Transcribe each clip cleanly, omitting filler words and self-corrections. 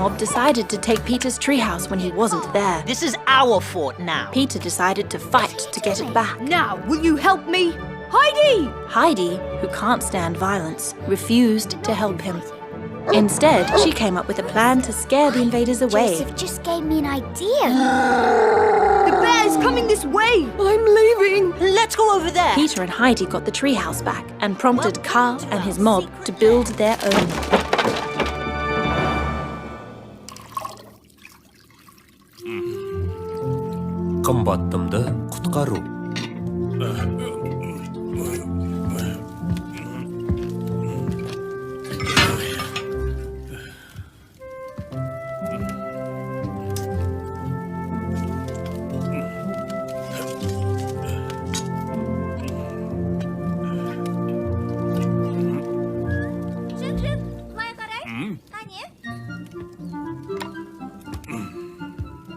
mob decided to take Peter's treehouse when he wasn't there. This is our fort now. Peter decided to fight to get it back. Now, will you help me? Heidi! Heidi, who can't stand violence, refused to help him. Instead, she came up with a plan to scare the invaders away. Joseph just gave me an idea. The bear's coming this way! I'm leaving! Let's go over there. Peter and Heidi got the treehouse back and prompted Carl and his mob to build their own. Қымбаттымды құтқару. Жүк, жүк, былай қарай. Қане?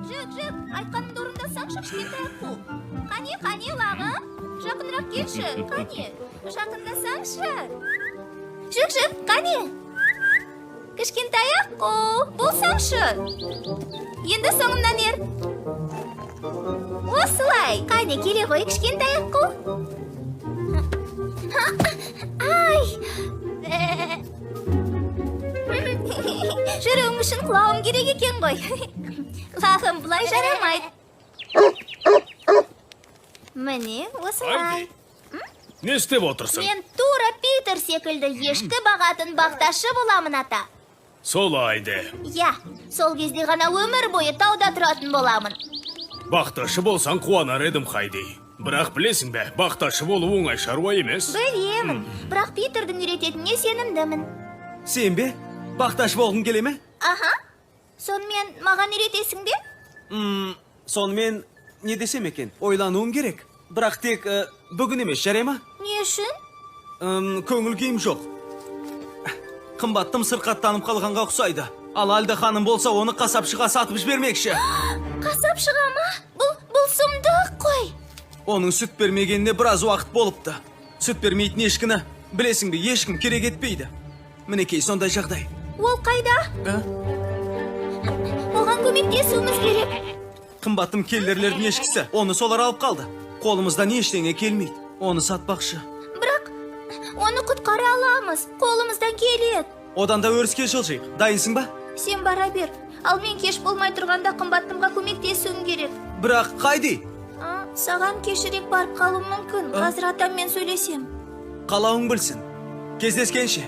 Жүк, жүк, айтқанымды орындасаңшы, кішкентай аққу. Қане, қане, лағым? Жақынырақ келші, қане? Жақындасаңшы. Жүк, жүк, қане? Кішкентай аққу, болсаңшы. Енді соңымнан ер. Осылай. Қане, келе ғой, кішкентай аққу. Ай! Жүруім үшін құлауым керек екен ғой. Лағым бұлай жарамайды. Міне, осылай. Хайди, не істеп отырсың? Мен тура Питер секілді ешкі бағатын бақташы боламын, ата. Солай де. Иә, сол кезде ғана өмір бойы тауда тұратын боламын. Бақташы болсаң қуанар едім, Хайди. Бірақ білесің бе, бақташы болу оңай шаруа емес. Білемін, бірақ Питердің үйрететініне сенімдімін. Сен бе? Бақташы болғың келе ме? Аха. Сонымен маған үйретесің бе? Сонымен не десем екен? Ойлануым керек. Бірақ тек бүгін емес, жарай ма? Не үшін? Көңіл күйім жоқ. Қымбаттым сырқаттанып қалғанға ұқсайды. Ал Альда ханым болса, оны қасапшыға сатып жібермекші. Қасапшыға ма? Бұл сұмдық қой. Оның сүт бермегеніне біраз уақыт болыпты. Сүт бермейтін ешкіні, білесің бе, ешкім керек етпейді. Мінекей сондай жағдай. Ол қайда? А? Оған көмектесуіміз керек. Қымбаттым келлерлердің ешкісі, оны солар алып қалды. Қолымыздан ештеңе келмейді. Оны сатпақшы. Бірақ оны құтқара аламыз. Қолымыздан келеді. Одан да өріске жылжиық. Дайынсың ба? Сен бара бер. Ал мен кеш болмай тұрғанда қымбаттымға көмектесуім керек. Бірақ Хайди, А, саған кешірек барып қалуым мүмкін. Қазір атаммен сөйлесем. Қалауың білсін. Кездескенше.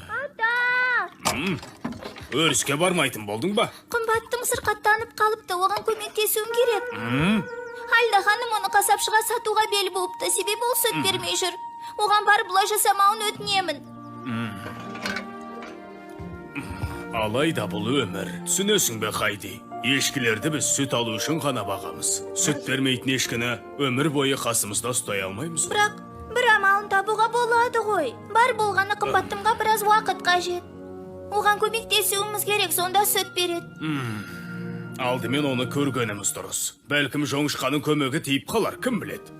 Ата! Өріске бармайтын болдың ба? Қымбаттым сырқаттанып қалыпты, оған көмектесуім керек. Альда ханым оны қасапшыға сатуға бел буыпты, себебі ол сүт бермей жүр. Оған барып бұлай жасамауын өтінемін. Алайда бұл өмір. Түсінесің бе, Хайди? Ешкілерді біз сүт алу үшін ғана бағамыз. Сүт бермейтін ешкіні өмір бойы қасымызда ұстай алмаймыз. Бірақ бір амалын табуға болады ғой. Бар болғаны қымбаттымға біраз уақыт қажет. Оған көмектесуіміз керек, сонда сүт береді. Алдымен оны көргеніміз дұрыс. Бәлкім жоңышқаның көмегі тиіп қалар, кім біледі?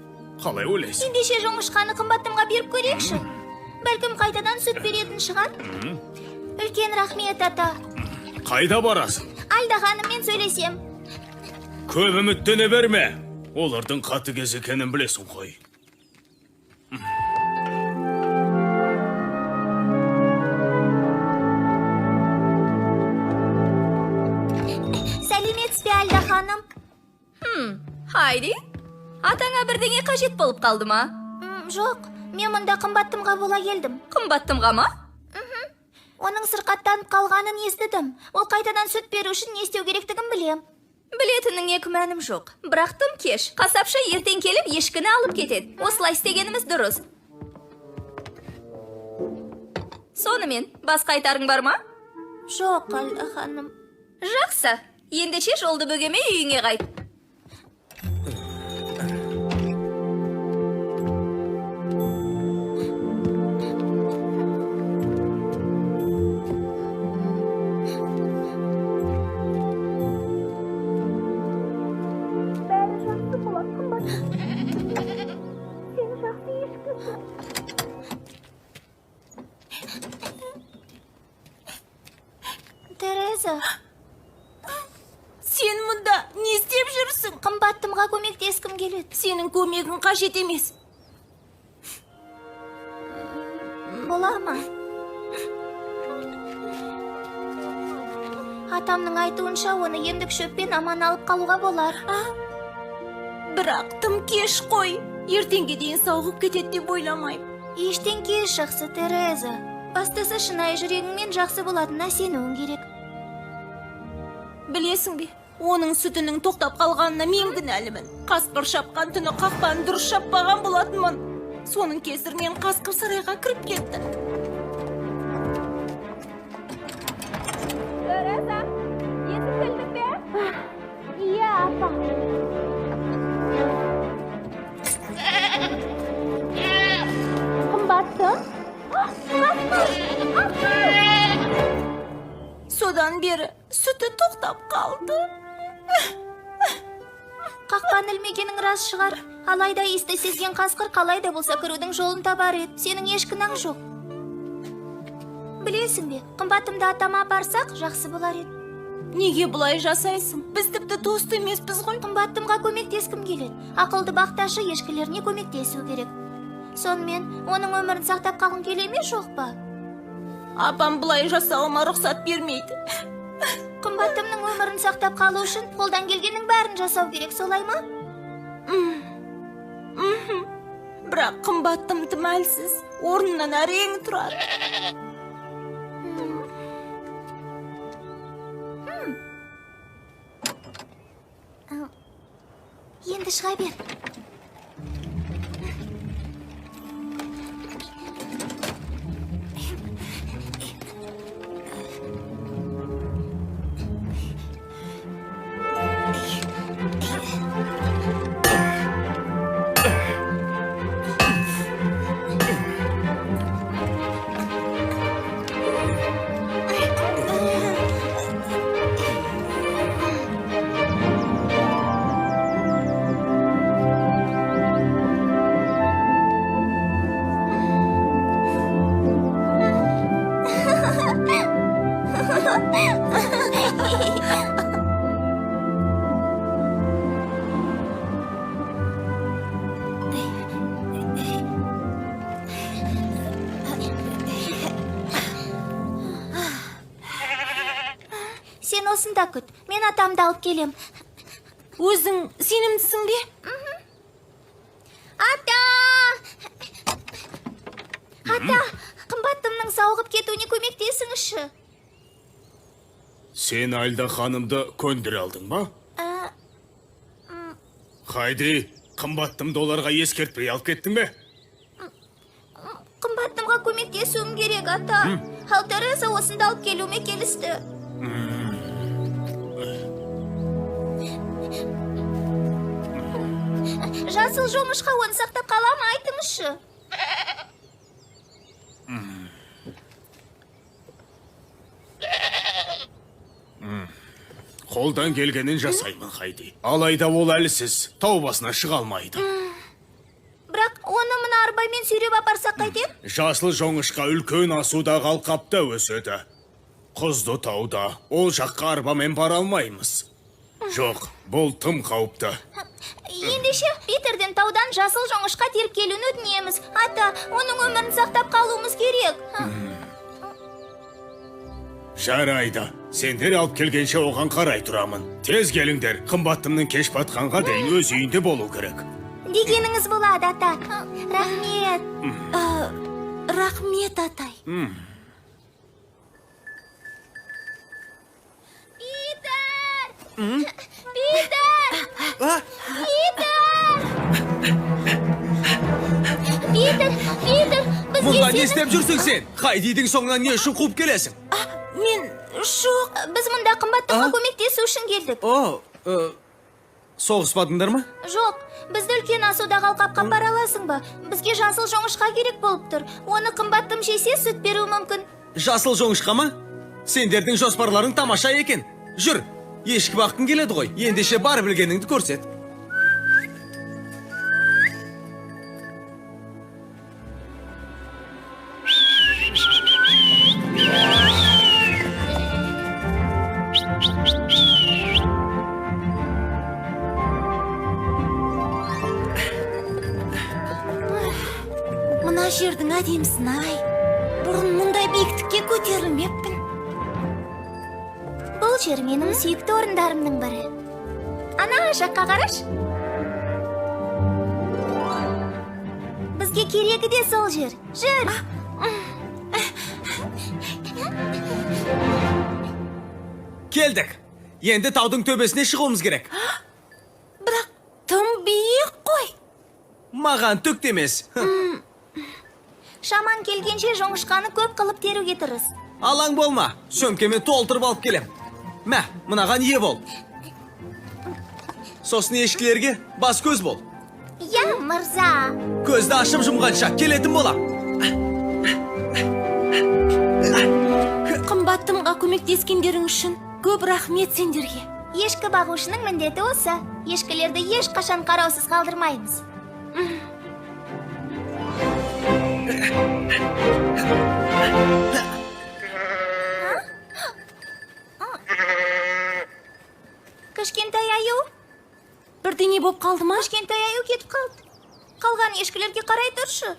Қалай ойлайсың? Ендеше жоңышқаны қымбаттымға беріп көрейікші. Бәлкім қайтадан сүт беретін шығар. Үлкен рахмет, ата. Қайда барасың? Альда ханыммен сөйлесем. Көп үміттене берме. Олардың қатыгез екенін білесің ғой. Сәлеметсіз бе, Альда ханым? Хайди, атаңа бірдеңе қажет болып қалды ма? Жоқ, мен мұнда қымбаттымға бола келдім. Қымбаттымға ма? Оның сырқаттанып қалғанын естідім. Ол қайтадан сүт беру үшін не істеу керектігін білем. Білетініңе күмәнім жоқ. Бірақ тым кеш. Қасапшы ертең келіп ешкіні алып кетеді. Осылай істегеніміз дұрыс. Сонымен, басқа айтарың бар ма? Жоқ, Альда ханым. Жақсы. Ендеше жолды бөгемей үйіңе қайт. Бәрі жақсы болады, қымбаттым. Тереза, Сен мұнда не істеп жүрсің? Қымбаттымға көмектескім келеді. Сенің көмегің қажет емес. Бола ма? Атамның айтуынша, оны емдік шөппен аман алып қалуға болар. Бірақ тым кеш қой. Ертеңге дейін сауығып кетеді деп ойламаймын. Ештен кеш жақсы, Тереза. Бастысы, шынайы жүрегіңмен жақсы болатынына сенуің керек. Білесің бе, оның сүтінің тоқтап қалғанына мен кінәлімін. Қасқыр шапқан түні қақпаны дұрыс жаппаған болатынмын. Соның кесірінен қасқыр сарайға кіріп кетті. Тереза, есікті ілдің бе? Иә, апа. Қымбаттым? Содан бері сүті тоқтап қалды. Қақпаны ілмегенің рас шығар. Алайда иісті сезген қасқыр қалай да болса кірудің жолын табар еді. Сенің еш кінәң жоқ. Білесің бе, қымбатымды атама апарсақ, жақсы болар еді. Неге бұлай жасайсың? Біз тіпті туысты емеспіз ғой. Қымбаттымға көмектескім келеді. Ақылды бақташы ешкілеріне көмектесу керек. Сонымен, оның өмірін сақтап қалғың келе ме, жоқ па? Апам бұлай жасауыма рұқсат бермейді. Қымбаттымның өмірін сақтап қалу үшін қолдан келгеннің бәрін жасау керек, солай ма? Бірақ қымбаттым тым әлсіз, орнынан әрең тұрады. Енді шыға бер. Сен осында күт, мен атамды алып келем. Өзің сенімдісің бе? Ата! Ата, қымбаттымның сауығып кетуіне көмектесіңізші. Сен Альда ханымды көндіре алдың ба? Хайди, қымбаттымды оларға ескертпей алып кеттің бе? Қымбаттымға көмектесуім керек, ата. Ал Тереза осында алып келуіме келісті. Жасыл жоңышқа оны сақтап қала ма, айтыңызшы. Қолдан келгенін жасаймын, Хайди. Алайда ол әлсіз, тау басына шыға алмайды. Бірақ оны мына арбамен сүйреп апарсақ қайтер? Жасыл жоңышқа үлкен асудағы алқапта өседі. Құзды тауда, ол жаққа арбамен бара алмаймыз. Жоқ, бұл тым қауіпті. Ендеше, Питерден таудан жасыл жоңышқа теріп келуін өтінеміз. Ата, оның өмірін сақтап қалуымыз керек. Жарайды, сендер алып келгенше оған қарай тұрамын. Тез келіңдер, қымбаттымның кеш батқанға дейін өз үйінде болу керек. Дегеніңіз болады, ата. Рахмет. Рахмет, атай. Питер! Питер! Питер! Питер, Питер, бізге Мұнда не сенің- істеп жүрсің сен? Хайдидің соңынан не үшін қуып келесің? Мен жоқ. Біз мұнда қымбаттымға А? көмектесу үшін келдік. О, соғыспадыңдар ма? Жоқ, бізді үлкен асудағы алқапқа бара аласың ба? Бізге жасыл жоңышқа керек болып тұр. Оны қымбаттым жесе, сүт беруі мүмкін. Жасыл жоңышқа ма? Сендердің жоспарларың тамаша екен. Жүр, ешкі баққың келеді ғой. Ендеше бар білгеніңді көрсет. Мына жердің әдемісін ай. Бұрын мұндай биіктікке көтерілмеппін. Бұл жер менің сүйікті орындарымның бірі. Ана жаққа қарашы. Бізге керегі де сол жер. Жүр. Келдік. Енді таудың төбесіне шығуымыз керек. Бірақ тым биік қой. Маған түк те емес. Шаман келгенше жоңышқаны көп қылып теруге тырыс. Алаң болма. Сөмкеме толтырып алып келем. Мә, мынаған ие бол. Сосын ешкілерге бас көз бол. Иә, мырза. Көзді ашып жұмғанша келетін болам. Қымбаттымға көмектескендерің үшін көп рахмет сендерге. Ешкі бағушының міндеті осы. Ешкілерді ешқашан қараусыз қалдырмаймыз. Кішкентай аю, Бірдеңе боп қалды ма? Кішкентай аю кетіп қалды. Қалған ешкілерге қарай тұршы.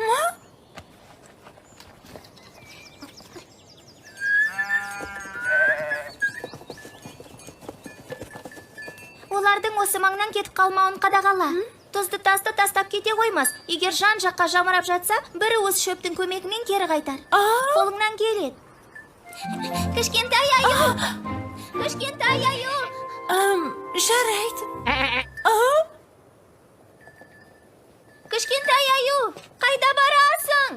Олардың осы маңнан кетіп қалмауын қадағала. Тұзды тасты тастап кете қоймас. Егер жан жаққа жамырап жатса, бір уыс шөптің көмегімен кері қайтар. Қолыңнан келеді. Кішкентай аю! Кішкентай аю! Жарайды. Кішкентай аю! Қайда барасың?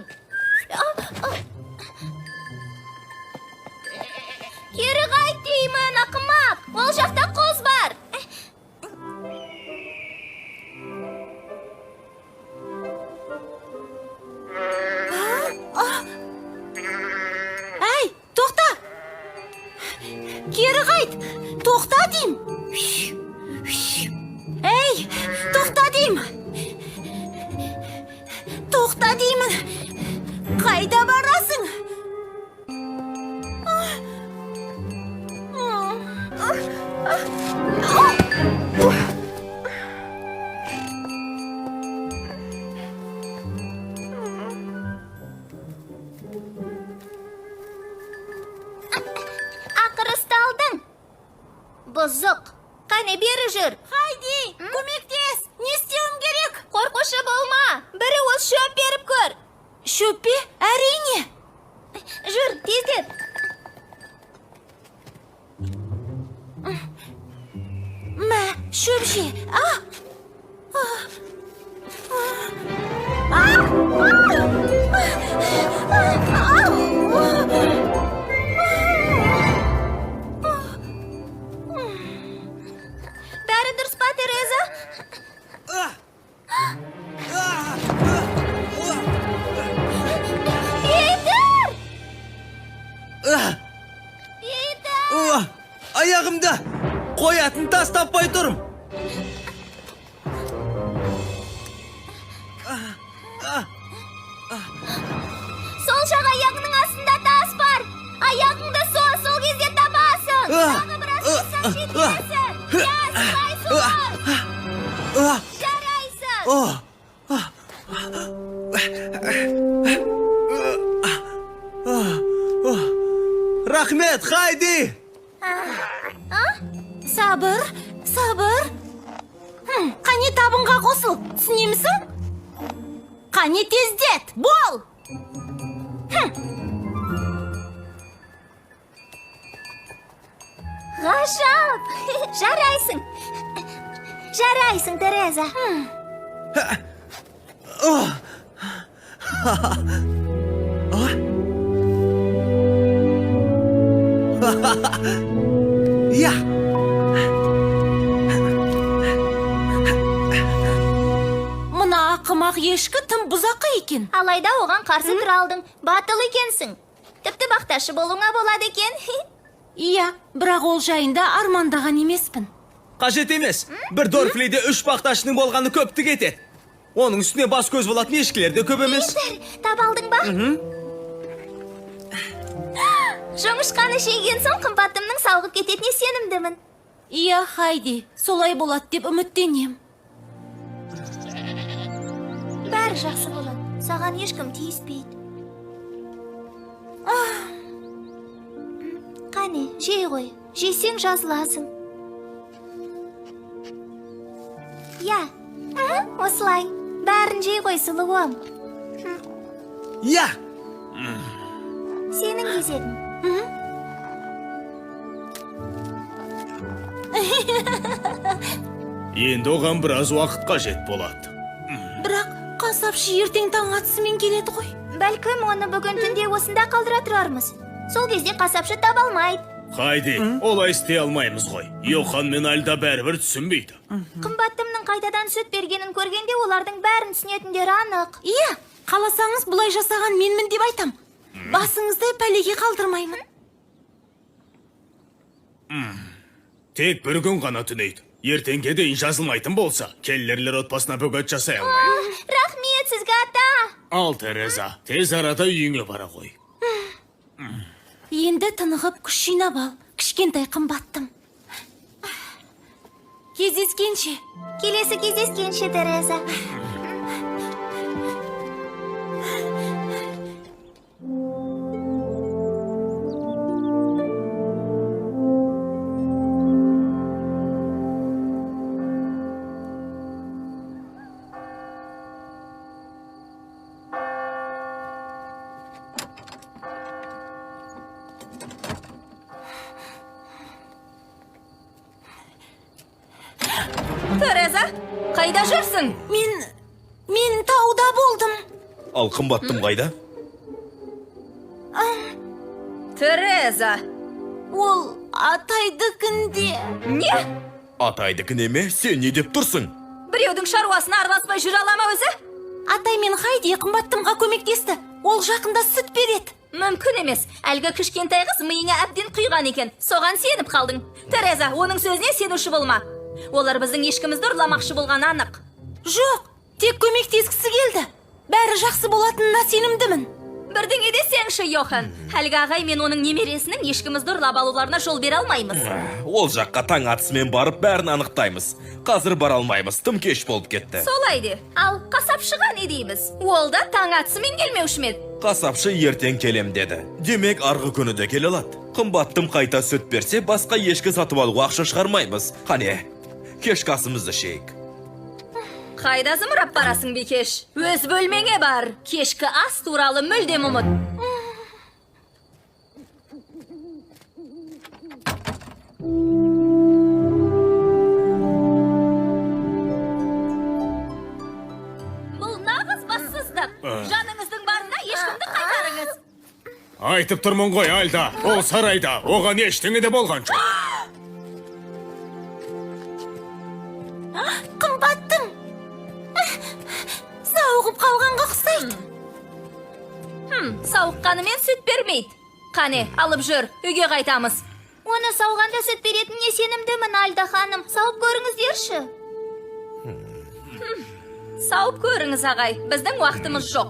Кері қайт деймін, ақымақ! Ол жақта құз бар! Әй, тоқта! Кері қайт! Тоқта деймін! Әй, тоқта деймін! Тоқта деймін! Қайда барасың? Ақыры ұсталдың! Бұзық! Қане, бері жүр! Хайди, көмектес! Не істеуім керек? Қорқушы болма! Бір уыс шөп беріп көр! Шөп пе? Әрине! Жүр, тездет! Мә, шөп же! А! Бәрі дұрыс па, Тереза? Питер! Питер! Аяғымда қоятын тас таппай тұрмын. Сол жақ аяғыңның астында тас бар. Аяғыңды соз, сол кезде табасың. Тағы біраз жүрсең жетесің. Иә, солай соз. Жарайсың. Рахмет, Хайди! Сабыр, сабыр. Қане, табынға қосыл, түсінемісің? Қане, тездет, бол! Ғажап! Жарайсың. Жарайсың, Тереза. Я! Мына ақымақ ешкі тым бұзақы екен. Алайда оған қарсы тұра алдың. Батыл екенсің. Тіпті бақташы болуыңа болады екен. Иә, бірақ ол жайында армандаған емеспін. Қажет емес. Бір Дорфлиде үш бақташының болғаны көптік етеді. Оның үстіне бас көз болатын ешкілер де көп емес. Питер, таба алдың ба? Жоңышқаны жеген соң қымбаттымның сауығып кететініне сенімдімін. Иә, Хайди, солай болады деп үміттенем. Бәрі жақсы болады. Саған ешкім тиіспейді. Қане, жей ғой. Жесең жазыласың. Иә, осылай. Бәрін жей ғой, сұлуым. Иә. Сенің кезегің. Енді оған біраз уақыт қажет болады. Бірақ қасапшы ертең таң атысымен келеді ғой. Бәлкім, оны бүгін түнде осында қалдыра тұрармыз. Сол кезде қасапшы таба алмайды. Хайди, олай істей алмаймыз ғой. Йохан мен Альда бәрібір түсінбейді. Қымбаттымның қайтадан сүт бергенін көргенде олардың бәрін түсінетіндері анық. Иә, қаласаңыз бұлай жасаған менмін деп айтам. Басыңызды пәлеге қалдырмаймын. Тек бір күн ғана түнейді. Ертеңге дейін жазылмайтын болса, Келлерлер отбасына бөгет жасай алмаймын. Рахмет сізге, ата. Ал, Тереза, тез арада үйіңе бара ғой. Енді тынығып күш жинап ал, кішкентай қымбаттым. Кездескенше. Келесі кездескенше, Тереза. Тереза, қайда жүрсің? Мен тауда болдым. Ал қымбаттым қайда? Тереза. Ол атайдікінде. Не? Атайдікіне ме? Сен не деп тұрсың? Біреудің шаруасына араласпай жүре ала ма өзі? Атай мен Хайди қымбаттымға көмектесті. Ол жақында сүт береді. Мүмкін емес. Әлгі кішкентай қыз миыңа әбден құйған екен. Соған сеніп қалдың. Тереза, оның сөзіне сенуші болма. Олар біздің ешкімізді ұрламақшы болған анық. Жоқ, тек көмектескісі келді. Бәрі жақсы болатынына сенімдімін. Бірдеңе десеңші, Йохан. Әлгі ағай мен оның немересінің ешкімізді ұрлап алуларына жол бере алмаймыз. Ол жаққа таң атысымен барып бәрін анықтаймыз. Қазір бара алмаймыз, тым кеш болып кетті. Солай де. Ал қасапшыға не дейміз? Ол да таң атысымен келмеуші ме еді? Қасапшы ертең келем деді. Демек, арғы күні де келе алады. Қымбаттым қайта сүт берсе, басқа ешкі сатып алуға ақша шығармаймыз. Қане, кешкі асымызды ішейік. Қайда зымырап барасың, бикеш? Өз бөлмеңе бар. Кешкі ас туралы мүлдем ұмыт. Бұл нағыз бассыздық. Жаныңыздың барында ешкімді қайтарыңыз. Айтып тұрмын ғой, Альда. Ол сарайда. Оған ештеңе де болған жоқ. Қымбаттым. Сауығып қалғанға ұқсайды. Сауыққанымен сүт бермейді. Қане, алып жүр, үйге қайтамыз. Оны сауғанда сүт беретініне сенімдімін, Альда ханым. Сауып көріңіздерші. Сауып көріңіз, ағай. Біздің уақытымыз жоқ.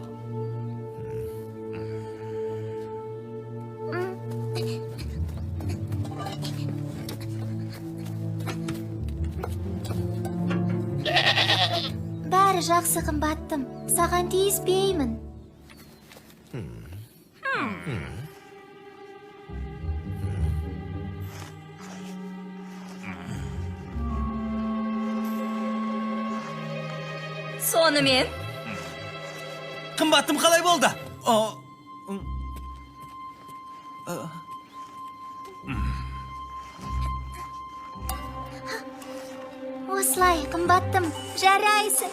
Бәрі жақсы, қымбаттым. Саған тиіспеймін. Сонымен? Қымбаттым қалай болды? Осылай, қымбаттым, жарайсың.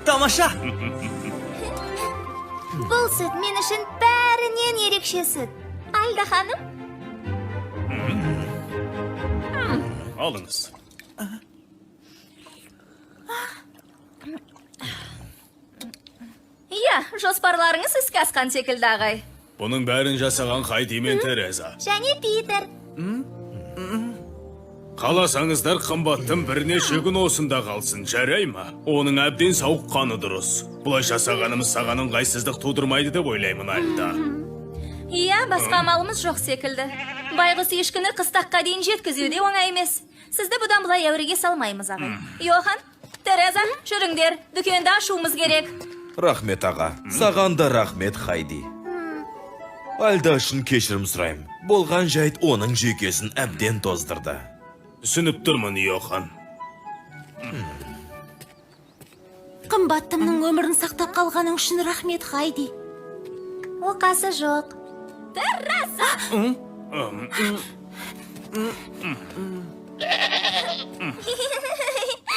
Тамаша! Бұл сүт мен үшін бәрінен ерекше сүт. Альда ханым? Алыңыз. Иә, жоспарларыңыз іске асқан секілді, ағай. Бұның бәрін жасаған Хайди мен Тереза. Және Питер. Қаласаңыздар қымбаттым бірнеше күн осында қалсын, жарай ма? Оның әбден сауыққаны дұрыс. Бұлай жасағанымыз саған ыңғайсыздық тудырмайды деп ойлаймын, Альда. Иә, басқа амалымыз жоқ секілді. Байғұс ешкіні қыстаққа дейін жеткізу де оңай емес. Сізді бұдан былай әуреге салмаймыз, ағай. Йохан, Тереза, жүріңдер, дүкенді ашуымыз керек. Рахмет, аға. Саған да рахмет, Хайди. Альда үшін кешірім сұраймын. Болған жайт оның жүйкесін әбден тоздырды. Түсініп тұрмын, Йохан. Қымбаттымның өмірін сақтап қалғаның үшін рахмет, Хайди. Оқасы жоқ.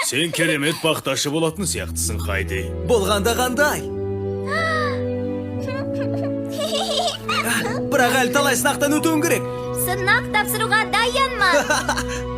Сен керемет бақташы болатын сияқтысың, Хайди. Болғанда қандай? Бірақ әлі талай сынақтан өтуім керек. Сынақ тапсыруға дайынмын.